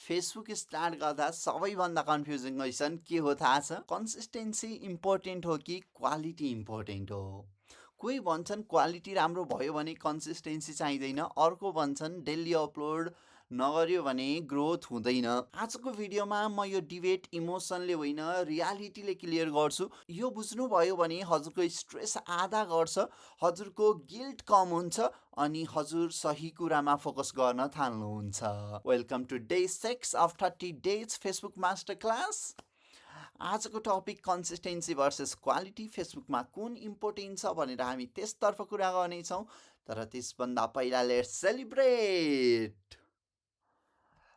Facebook start गर्दा सबैभन्दा confusing question के हो थाहा छ? कन्सिस्टेन्सी इम्पोर्टेन्ट हो कि क्वालिटी इम्पोर्टेन्ट हो? कोही भन्छन् क्वालिटी राम्रो भयो भने कन्सिस्टेन्सी चाहिँदैन, अर्को भन्छन् डेली अपलोड नगर्यो भने ग्रोथ हुँदैन। आजको भिडियोमा म यो डिबेट इमोसनले होइन रियालिटीले क्लियर गर्छु। यो बुझ्नुभयो भने हजुरको स्ट्रेस आधा गर्छ, हजुरको गिल्ट कम हुन्छ अनि हजुर सही कुरामा फोकस गर्न थाल्नुहुन्छ। Welcome to day 6 of 30 days Facebook master class. आजको टपिक कन्सिस्टेन्सी भर्सेस क्वालिटी, फेसबुकमा कुन इम्पोर्टेन्ट छ भनेर हामी त्यसतर्फ कुरा गर्नेछौँ। तर त्यसभन्दा पहिला लेट्स सेलिब्रेट।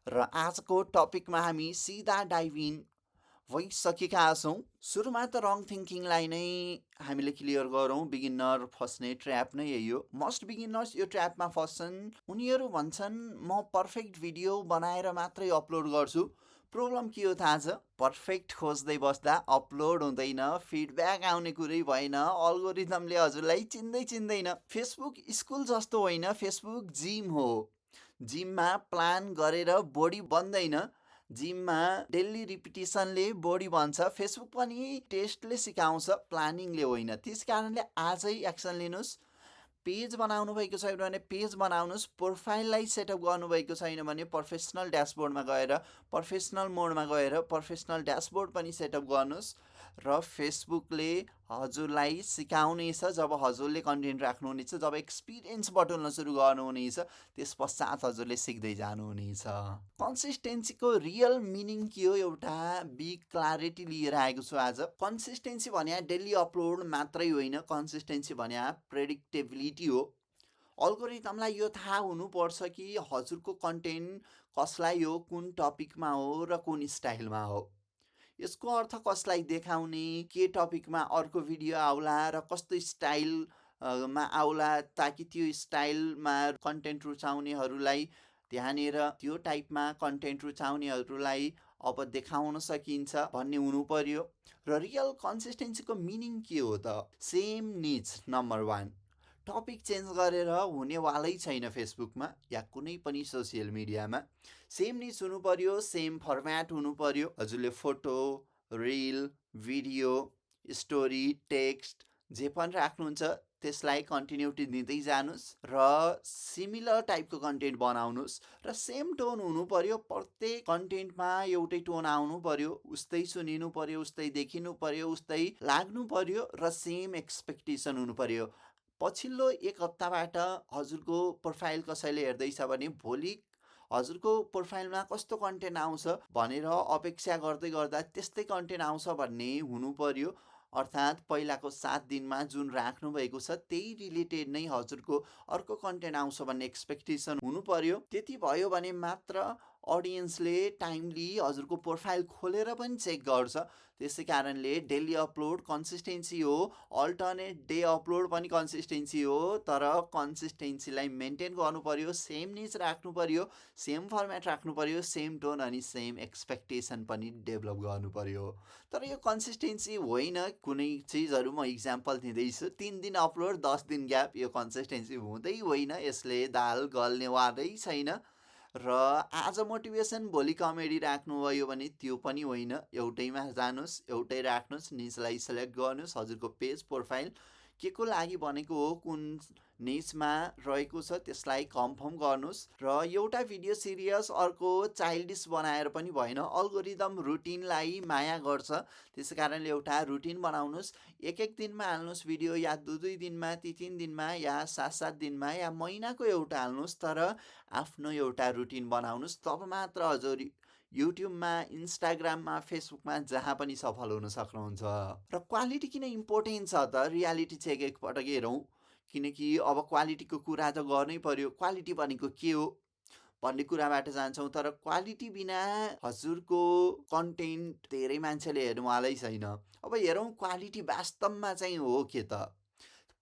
र आजको टपिकमा हामी सिधा डाइभ इन भइसकेका छौँ। सुरुमा त रङ थिङ्किङलाई नै हामीले क्लियर गरौँ। बिगिनर फस्ने ट्र्याप नै यही हो। मोस्ट बिगिनर्स यो ट्र्यापमा फस्छन्। उनीहरू भन्छन् म पर्फेक्ट भिडियो बनाएर मात्रै अपलोड गर्छु। प्रब्लम के हो थाहा छ? पर्फेक्ट खोज्दै बस्दा अपलोड हुँदैन, फिडब्याक आउने कुरै भएन, अल्गोरिदमले हजुरलाई चिन्दैन। फेसबुक स्कुल जस्तो होइन, फेसबुक जिम हो। जिममा प्लान गरेर बडी बन्दैन, जिममा डेली रिपिटेसनले बडी बन्छ। फेसबुक पनि टेस्टले सिकाउँछ, प्लानिङले होइन। त्यस कारणले आजै एक्सन लिनुहोस्। पेज बनाउनु भएको छैन भने पेज बनाउनुहोस्। प्रोफाइललाई सेटअप गर्नुभएको छैन भने प्रोफेसनल ड्यासबोर्डमा गएर प्रोफेसनल मोडमा गएर प्रोफेसनल ड्यासबोर्ड पनि सेटअप गर्नुहोस्। र फेसबुकले हजुरलाई सिकाउनेछ जब हजुरले कन्टेन्ट राख्नुहुनेछ, जब एक्सपिरियन्स बटुल्न सुरु गर्नुहुनेछ, त्यस पश्चात हजुरले सिक्दै जानुहुनेछ। कन्सिस्टेन्सीको रियल मिनिङ के हो एउटा बिग क्ल्यारिटी लिएर आएको छु आज। कन्सिस्टेन्सी भने डेली अपलोड मात्रै होइन, कन्सिस्टेन्सी भने प्रेडिक्टेबिलिटी हो। अल्गोरिदमलाई यो थाहा हुनुपर्छ कि हजुरको कन्टेन्ट कसलाई हो, कुन टपिकमा हो र कुन स्टाइलमा हो। यसको अर्थ कसलाई देखाउने, के टपिकमा अर्को भिडियो आउला र कस्तो स्टाइलमा आउला, ताकि त्यो स्टाइलमा कन्टेन्ट रुचाउनेहरूलाई ध्यानेर त्यो टाइपमा कन्टेन्ट रुचाउनेहरूलाई अब देखाउन सकिन्छ भन्ने हुनु पर्यो। र रियल कन्सिस्टेन्सीको मिनिङ के हो त? सेम निज नम्बर 1। टपिक चेन्ज गरेर हुनेवालै छैन फेसबुकमा या कुनै पनि सोसियल मिडियामा। सेम निज हुनु पर्यो, सेम फर्मेट हुनु पर्यो। हजुरले photo, reel, video, story, text जे पनि राख्नुहुन्छ त्यसलाई कन्टिन्युटी दिँदै जानुहोस् र सिमिलर टाइपको कन्टेन्ट बनाउनुहोस्। र सेम टोन हुनु पर्यो। प्रत्येक कन्टेन्टमा एउटै टोन आउनु पर्यो, उस्तै सुनिनु पर्यो, उस्तै देखिनु पर्यो, उस्तै लाग्नु पर्यो र सेम एक्सपेक्टेसन हुनु पर्यो। पछिल्लो एक हप्ताबाट हजुरको प्रोफाइल कसैले हेर्दैछ भने भोलि हजुरको प्रोफाइलमा कस्तो कन्टेन्ट आउँछ भनेर अपेक्षा गर्दै गर्दा त्यस्तै कन्टेन्ट आउँछ भन्ने हुनु पर्यो। अर्थात् पहिलाको 7 दिनमा जुन राख्नु भएको छ त्यही रिलेटेड नै हजुरको अर्को कन्टेन्ट आउँछ भन्ने एक्सपेक्टेसन हुनु पर्यो। त्यति भयो भने मात्र अडियन्सले टाइमली हजुरको प्रोफाइल खोलेर पनि चेक गर्छ। त्यसै कारणले डेली अपलोड कन्सिस्टेन्सी हो, अल्टरनेट डे अपलोड पनि कन्सिस्टेन्सी हो। तर कन्सिस्टेन्सीलाई मेन्टेन गर्नु पर्यो, सेम निज राख्नु पर्यो, सेम फर्मेट राख्नु पर्यो, सेम टोन अनि सेम एक्सपेक्टेसन पनि डेभलप गर्नु पर्यो। तर यो कन्सिस्टेन्सी होइन। कुनै चिजहरू म इक्जाम्पल दिँदैछु, 3 दिन अपलोड 10 दिन ग्याप, यो कन्सिस्टेन्सी हुँदै होइन। यसले दाल गल्नेवालै छैन। र आज मोटिभेसन भोलि कमेडी राख्नुभयो भने त्यो पनि होइन। एउटैमा जानुहोस्, एउटै राख्नुहोस्, निजलाई सेलेक्ट गर्नुहोस्। हजुरको पेज प्रोफाइल के को लागि बनेको हो, कुन निजमा रहेको छ त्यसलाई कन्फर्म गर्नुहोस्। र एउटा भिडियो सिरियस अर्को चाइल्डिस बनाएर पनि भएन। अल्गोरिदम रुटिनलाई माया गर्छ, त्यसै कारणले एउटा रुटिन बनाउनुहोस्। एक दिनमा हाल्नुहोस् भिडियो, या 2 दिनमा, 3 दिनमा, या 7 दिनमा, या महिनाको एउटा हाल्नुहोस्। तर आफ्नो एउटा रुटिन बनाउनुहोस्, तब मात्र हजुर युट्युबमा, इन्स्टाग्राममा, फेसबुकमा जहाँ पनि सफल हुन सक्नुहुन्छ। र क्वालिटी किन इम्पोर्टेन्ट छ त? रियालिटी चेक एकपटक हेरौँ, किनकि अब क्वालिटीको कुरा त गर्नै पर्यो। क्वालिटी भनेको के हो भन्ने कुराबाट जान्छौँ। तर क्वालिटी बिना हजुरको कन्टेन्ट धेरै मान्छेले हेर्नुवालै छैन। अब हेरौँ क्वालिटी वास्तवमा चाहिँ हो के त?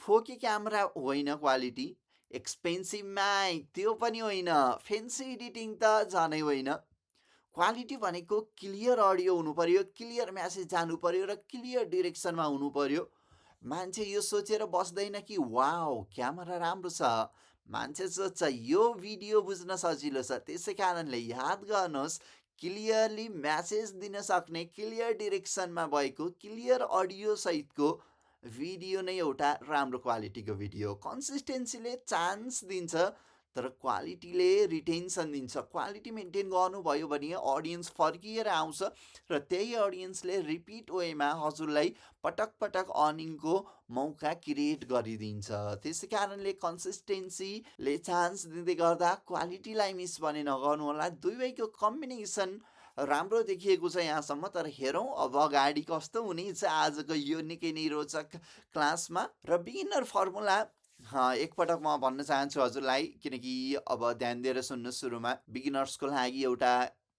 फोके क्यामेरा होइन क्वालिटी, एक्सपेन्सिभ माइक त्यो पनि होइन, फेन्सी एडिटिङ त झनै होइन। क्वालिटी भनेको क्लियर अडियो हुनु पर्यो, क्लियर म्यासेज जानु पर्यो र क्लियर डिरेक्सनमा हुनु पर्यो। मान्छे यो सोचेर बस्दैन कि वाउ क्यामेरा राम्रो छ, मान्छे सोध्छ यो भिडियो बुझ्न सजिलो छ, त्यसै कारणले याद गर्नुहोस् क्लियरली म्यासेज दिन सक्ने, क्लियर डिरेक्सनमा भएको, क्लियर अडियो सहितको भिडियो नै एउटा राम्रो क्वालिटीको भिडियो हो। कन्सिस्टेन्सीले चान्स दिन्छ तर क्वालिटीले रिटेन्सन दिन्छ। क्वालिटी मेन्टेन गर्नुभयो भने अडियन्स फर्किएर आउँछ र त्यही अडियन्सले रिपिट वेमा हजुरलाई पटक पटक अर्निङको मौका क्रिएट गरिदिन्छ। त्यसै कारणले कन्सिस्टेन्सीले चान्स दिँदै गर्दा क्वालिटीलाई मिस भने नगर्नु होला। दुवैको कम्बिनेसन राम्रो देखिएको छ यहाँसम्म, तर हेरौँ अब अगाडि कस्तो हुनेछ आजको यो निकै नै रोचक क्लासमा। र बिगिनर फर्मुला एकपटक म भन्न चाहन्छु हजुरलाई, किनकि अब ध्यान दिएर सुन्नुहोस्। सुरुमा बिगिनर्सको लागि एउटा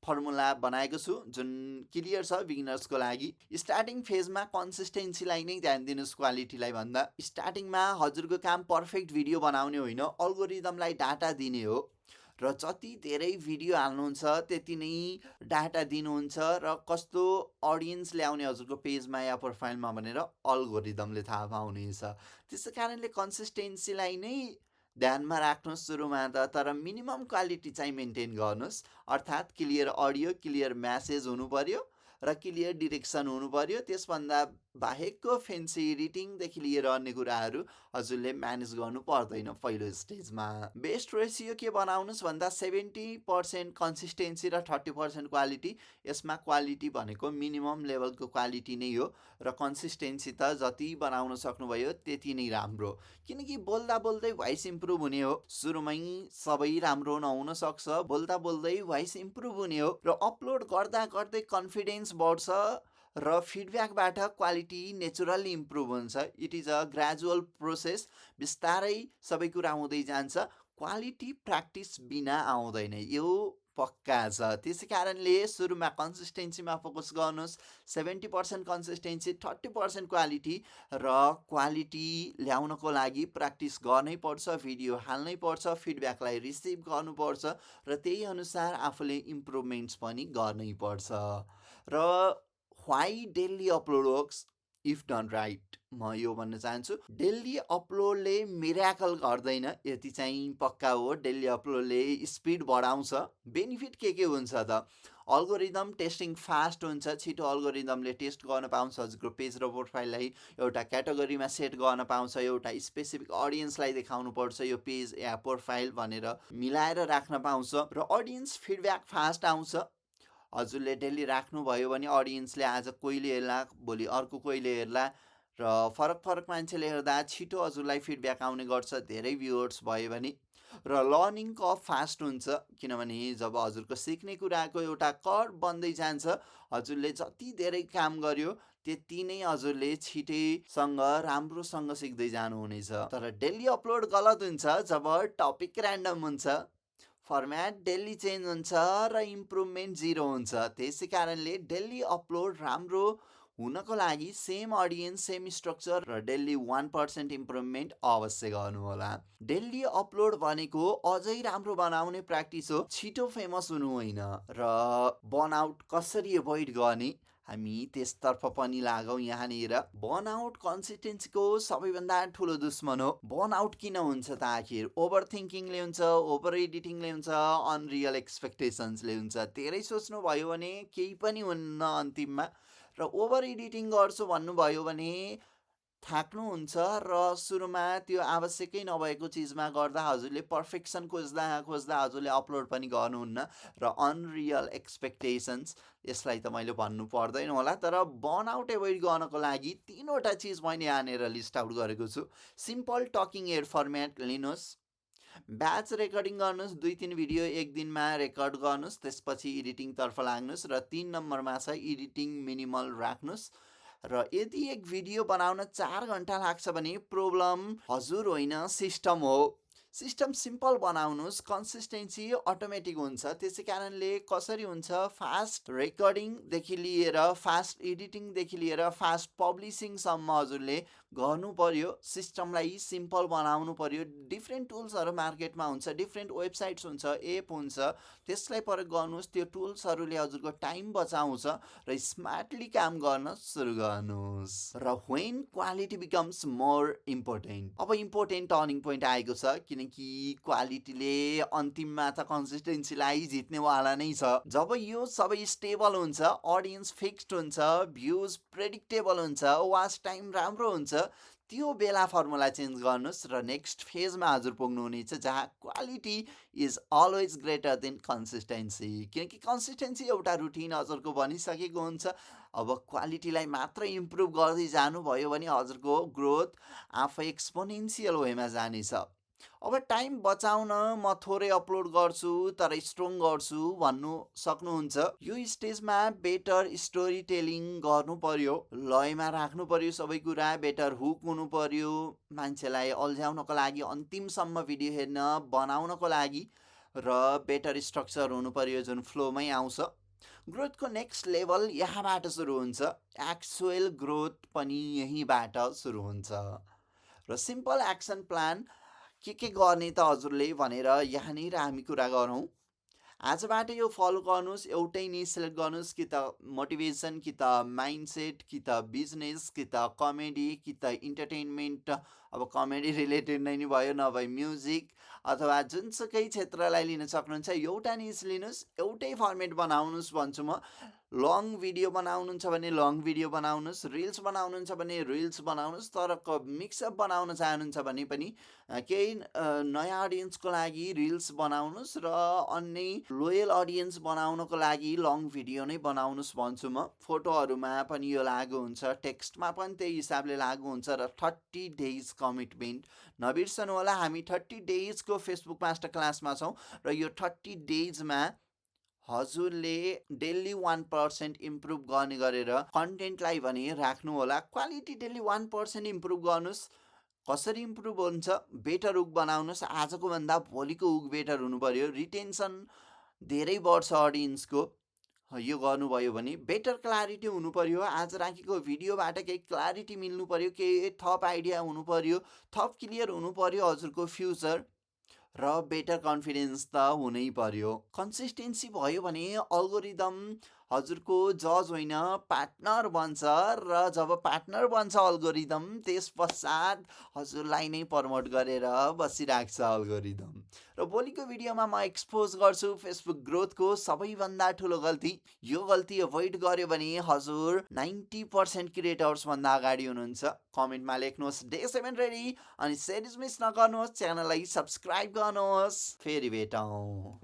फर्मुला बनाएको छु जुन क्लियर छ बिगिनर्सको लागि। स्टार्टिङ फेजमा कन्सिस्टेन्सीलाई नै ध्यान दिनुहोस् क्वालिटीलाई भन्दा। स्टार्टिङमा हजुरको काम पर्फेक्ट भिडियो बनाउने होइन, अल्गोरिदमलाई डाटा दिने हो। र जति धेरै भिडियो हाल्नुहुन्छ त्यति नै डाटा दिनुहुन्छ र कस्तो अडियन्स ल्याउने हजुरको पेजमा या प्रोफाइलमा भनेर अल्गोरिदमले थाहा पाउनेछ। त्यसै कारणले कन्सिस्टेन्सीलाई नै ध्यानमा राख्नुहोस् सुरुमा त, तर मिनिमम क्वालिटी चाहिँ मेन्टेन गर्नुहोस्। अर्थात् क्लियर अडियो, क्लियर म्यासेज हुनु पर्यो र क्लियर डिरेक्सन हुनु पर्यो। त्यसभन्दा बाहेकको फेन्सी एडिटिङदेखि लिएर अन्य कुराहरू हजुरले म्यानेज गर्नु पर्दैन पहिलो स्टेजमा। बेस्ट रेसियो के बनाउनुहोस् भन्दा 70% कन्सिस्टेन्सी र 30% क्वालिटी। यसमा क्वालिटी भनेको मिनिमम लेभलको क्वालिटी नै हो र कन्सिस्टेन्सी त जति बनाउन सक्नुभयो त्यति नै राम्रो, किनकि बोल्दा बोल्दै भोइस इम्प्रुभ हुने हो। सुरुमै सबै राम्रो नहुन सक्छ, बोल्दा बोल्दै भोइस इम्प्रुभ हुने हो र अपलोड गर्दा गर्दै कन्फिडेन्स बढ्छ र फिडब्याकबाट क्वालिटी नेचुरल्ली इम्प्रुभ हुन्छ। It is a gradual process, बिस्तारै सबै कुरा हुँदै जान्छ। क्वालिटी प्र्याक्टिस बिना आउँदैन, यो पक्का छ। त्यसै कारणले सुरुमा कन्सिस्टेन्सीमा फोकस गर्नुहोस्। 70% कन्सिस्टेन्सी, 30% क्वालिटी। र क्वालिटी ल्याउनको लागि प्र्याक्टिस गर्नै पर्छ, भिडियो हाल्नै पर्छ, फिडब्याकलाई रिसिभ गर्नुपर्छ र त्यही अनुसार आफूले इम्प्रुभमेन्ट्स पनि गर्नै पर्छ। र why daily upload works if done right, म यो भन्न चाहन्छु। डेली अपलोडले मिराकल गर्दैन, यति चाहिँ पक्का हो। डेली अपलोडले स्पिड बढाउँछ। बेनिफिट के हुन्छ त? अल्गोरिदम टेस्टिङ फास्ट हुन्छ, छिटो अल्गोरिदमले टेस्ट गर्न पाउँछ, हजुरको पेज र प्रोफाइललाई एउटा क्याटेगोरीमा सेट गर्न पाउँछ, एउटा स्पेसिफिक अडियन्सलाई देखाउनु पर्छ यो पेज या प्रोफाइल भनेर मिलाएर राख्न पाउँछ र अडियन्स फिडब्याक फास्ट आउँछ। हजुरले डेली राख्नुभयो भने अडियन्सले आज कोहीले हेर्ला, भोलि अर्को कोहीले हेर्ला र फरक फरक मान्छेले हेर्दा छिटो हजुरलाई फिडब्याक आउने गर्छ, धेरै भ्युअर्स भयो भने। र लर्निङ कर्भ फास्ट हुन्छ, किनभने जब हजुरको सिक्ने कुराको एउटा कर्भ बन्दै जान्छ, हजुरले जति धेरै काम गर्यो त्यति नै हजुरले छिटैसँग राम्रोसँग सिक्दै जानुहुनेछ। तर डेली अपलोड गलत हुन्छ जब टपिक ऱ्यान्डम हुन्छ, फर्म्याट डेली चेन्ज हुन्छ र इम्प्रुभमेन्ट जिरो हुन्छ। त्यसै कारणले डेली अपलोड राम्रो हुनको लागि सेम अडियन्स, सेम स्ट्रक्चर र डेली 1% इम्प्रुभमेन्ट अवश्य गर्नुहोला। डेली अपलोड भनेको अझै राम्रो बनाउने प्र्याक्टिस हो, छिटो फेमस हुनु होइन। र बर्नआउट कसरी एभोइड गर्ने, हामी त्यसतर्फ पनि लागौँ यहाँनिर। बर्नआउट कन्सिस्टेन्सीको सबैभन्दा ठुलो दुश्मन हो। बर्नआउट किन हुन्छ त आखिर? ओभर थिङ्किङले हुन्छ, ओभर एडिटिङले हुन्छ, अनरियल एक्सपेक्टेसन्सले हुन्छ। धेरै सोच्नुभयो भने केही पनि हुन्न अन्तिममा, र ओभर एडिटिङ गर्छु भन्नुभयो भने थाक्नुहुन्छ र सुरुमा त्यो आवश्यकै नभएको चिजमा गर्दा हजुरले पर्फेक्सन खोज्दा खोज्दा हजुरले अपलोड पनि गर्नुहुन्न। र अनरियल एक्सपेक्टेसन्स, यसलाई त मैले भन्नु पर्दैन होला, तर बर्नआउट एभोइड गर्नको लागि 3वटा चिज मैले यहाँनिर लिस्ट आउट गरेको छु। सिम्पल टकिङ हेड फर्म्याट लिनुहोस्, ब्याच रेकर्डिङ गर्नुहोस्, 2-3 भिडियो एक दिनमा रेकर्ड गर्नुहोस्, त्यसपछि एडिटिङतर्फ लाग्नुहोस्। र 3 नम्बरमा छ एडिटिङ मिनिमल राख्नुहोस्। र यदि एक भिडियो बनाउन 4 घन्टा लाग्छ भने प्रब्लम हजुर होइन, सिस्टम हो। सिस्टम सिम्पल बनाउनुहोस्, कन्सिस्टेन्सी अटोमेटिक हुन्छ। त्यसै कारणले कसरी हुन्छ, फास्ट रेकर्डिङदेखि लिएर फास्ट एडिटिङदेखि लिएर फास्ट पब्लिसिङसम्म हजुरले गर्नु पर्यो, सिस्टमलाई सिम्पल बनाउनु पर्यो। डिफ्रेन्ट टुल्सहरू मार्केटमा हुन्छ, डिफ्रेन्ट वेबसाइट्स हुन्छ, एप हुन्छ, त्यसलाई प्रयोग गर्नुहोस्। त्यो टुल्सहरूले हजुरको टाइम बचाउँछ र स्मार्टली काम गर्न सुरु गर्नुहोस्। र when quality becomes more important, अब इम्पोर्टेन्ट टर्निङ पोइन्ट आएको छ, किनकि क्वालिटीले अन्तिममा त कन्सिस्टेन्सीलाई जित्नेवाला नै छ। जब यो सबै स्टेबल हुन्छ, अडियन्स फिक्स्ड हुन्छ, भ्युज प्रेडिक्टेबल हुन्छ, वाच टाइम राम्रो हुन्छ, त्यो बेला फर्मुला चेन्ज गर्नुहोस् र नेक्स्ट फेजमा हजुर पुग्नुहुनेछ, जहाँ quality is always greater than consistency. किनकि कन्सिस्टेन्सी एउटा रुटिन हजुरको बनिसकेको हुन्छ। अब क्वालिटीलाई मात्र इम्प्रुभ गर्दै जानुभयो भने हजुरको ग्रोथ आफै एक्सपोनेन्सियल वेमा जानेछ। अब टाइम बचाउन म थोरै अपलोड गर्छु तर स्ट्रङ गर्छु भन्नु सक्नुहुन्छ। यो स्टेजमा बेटर स्टोरी टेलिङ गर्नु पर्यो, लयमा राख्नु पर्यो सबै कुरा, बेटर हुक हुनु पर्यो, मान्छेलाई अल्झ्याउनको लागि, अन्तिमसम्म भिडियो हेर्न बनाउनको लागि, र बेटर स्ट्रक्चर हुनु पर्यो जुन फ्लोमै आउँछ। ग्रोथको नेक्स्ट लेभल यहाँबाट सुरु हुन्छ, एक्चुअल ग्रोथ पनि यहीँबाट सुरु हुन्छ। र सिम्पल एक्सन प्लान के गर्ने त हजुरले भनेर यहाँनिर हामी कुरा गरौँ। आजबाट यो फलो गर्नुहोस्, एउटै नि सिलेक्ट गर्नुहोस्, कि त मोटिभेसन, कि त माइन्डसेट, कि त बिजनेस, कि त कमेडी, कि त इन्टरटेनमेन्ट। अब कमेडी रिलेटेड नै भयो, नभए म्युजिक, अथवा जुनसुकै क्षेत्रलाई लिन सक्नुहुन्छ। एउटा निस लिनुहोस्, एउटै फर्मेट बनाउनुहोस् भन्छु म। लङ भिडियो बनाउनुहुन्छ भने लङ भिडियो बनाउनुहोस्, रिल्स बनाउनुहुन्छ भने रिल्स बनाउनुहोस्, तर मिक्सअप बनाउन चाहनुहुन्छ भने पनि केही नयाँ अडियन्सको लागि रिल्स बनाउनुहोस् र अन्य लोयल अडियन्स बनाउनको लागि लङ भिडियो नै बनाउनुहोस् भन्छु म। फोटोहरूमा पनि यो लागु हुन्छ, टेक्स्टमा पनि त्यही हिसाबले लागु हुन्छ। र 30 डेज कमिटमेन्ट नबिर्सनु होला, हामी 30 डेजको फेसबुक मास्टर क्लासमा छौँ र यो 30 डेजमा हजुरले डेली 1% इम्प्रुभ गर्ने गरेर कन्टेन्टलाई भने राख्नु होला। क्वालिटी डेली 1% इम्प्रुभ गर्नुहोस्। कसरी इम्प्रुभ हुन्छ? बेटर हुक बनाउनुहोस्, आजको भन्दा भोलिको हुक बेटर हुनु पर्यो, रिटेन्सन धेरै बढ्छ अडियन्सको। यो गर्नुभयो भने बेटर क्ल्यारिटी हुनु पर्यो, आज राखेको भिडियोबाट केही क्ल्यारिटी मिल्नु पर्यो, केही थप आइडिया हुनु पर्यो, थप क्लियर हुनु पर्यो हजुरको फ्युचर, र बेटर कन्फिडेन्स त हुनै पर्यो। कन्सिस्टेन्सी भयो भने अल्गोरिदम हजुरको जज होइन पार्टनर बन्छ, र जब पार्टनर बन्छ अल्गोरिदम, त्यस पश्चात हजुरलाई नै प्रमोट गरेर बसिराख्छ अल्गोरिदम। र भोलिको भिडियोमा म एक्सपोज गर्छु फेसबुक ग्रोथको सबैभन्दा ठुलो गल्ती। यो गल्ती अभोइड गर्यो भने हजुर 90% क्रिएटर्सभन्दा अगाडि हुनुहुन्छ। कमेन्टमा लेख्नुहोस् डे 7 रेडी, अनि सेरिज मिस नगर्नुहोस्, च्यानललाई सब्सक्राइब गर्नुहोस्। फेरि भेटौँ।